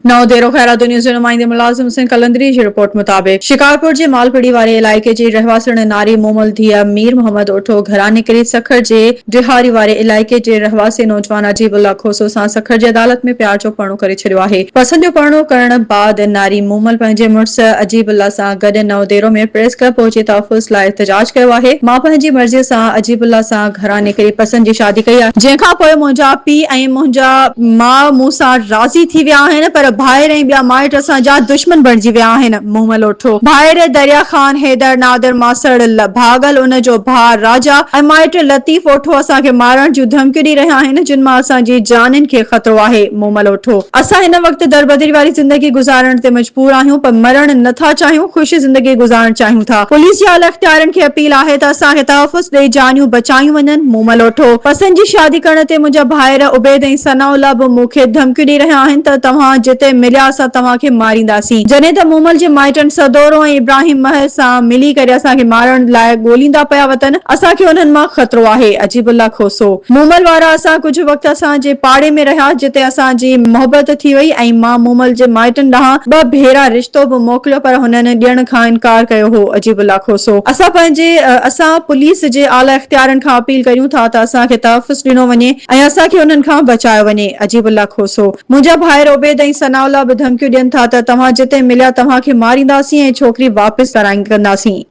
نئون ديرو خيراتو نيوز جي نمائندي ملازم حسين قلندري جي رپورٽ مطابق شڪارپور جي مالپڙي واري علائقي جي رهواسڻ ناري مومل ڌيء مير محمد اوٺو گهران نڪري سکر جي ڊيهاري واري علائقي جي رهواسي نوجوان عجيب الله کوسو سان سکر جي عدالت ۾ پيار جو پرڻو ڪري ڇڏيو آهي. پسند جو پرڻو ڪرڻ بعد ناري مومل پنهنجي مڙس عجيب الله سان گڏ نئون ديرو ۾ پريس ڪلب پهچي تحفظ لاء احتجاج ڪيو آهي. مان پنهنجي مرضي سان عجيب الله سان گهران نڪري پسند جي شادي ڪئي آهي. جنهن کان پوء منهنجا پيء ۽ منهنجا ماء مون سان راضي ٿي ويا آهن پر ڀائر ۽ ٻيا مائٽ اسان جا دشمن بڻجي ويا آهن. مومل اوٺو، ڀائر دريا خان، حيدر، نادر ماسڙ، ڀاڳل، ان جو ڀاء راجا ۽ مائٽ لطيف اوٺو اسان کي مارڻ جون ڌمڪيون ڏئي رهيا آهن جن مان اسان جي جانين کي خطرو آهي. مومل اوٺو، اسان هن وقت دربدري واري زندگي گذارڻ تي مجبور آهيون پر مرڻ نه ٿا چاهيون خوش زندگي گذارڻ چاهيون ٿا. پوليس جي اعليٰ اختيارين کي اپيل آهي ته اسان کي تحفظ ڏئي جانيون بچايون وڃن. مومل اوٺو، پسند جي شادي ڪرڻ تي منهنجا ڀائر عبيد ۽ ثناء الله به مون کي ڌمڪيون ڏئي رهيا آهن ته توهان جتي مليا اسان توهان کي مارينداسين. جڏهن ته مومل جي مائٽن سدورو ۽ ابراهيم مهر سان ملي ڪري اسان کي مارڻ لاء ڳوليندا پيا وتن. اسان کي انهن مان خطرو آهي. عجيب الله کوسو، مومل وارا اسان ڪجهه وقت اسان جي پاڙي ۾ رهيا جتي اسان جي محبت ٿي وئي ۽ مان مومل جي مائٽن ڏانهن ٻه ڀيرا رشتو به موڪليو پر هنن ڏيڻ کان انڪار ڪيو هو. عجيب الله کوسو، اسان پنهنجي اسان پوليس جي اعليٰ اختيارين کان اپيل ڪريون ٿا ته اسان کي تحفظ ڏنو وڃي ۽ اسان کي انهن کان بچايو وڃي. عجيب الله کوسو، منهنجا ڀائر عبيد ۽ ثناء الله به ڌمڪيون ڏين ٿا ته توهان جتي مليا توهان کي مارينداسين ۽ ڇوڪري واپس ڪنداسين.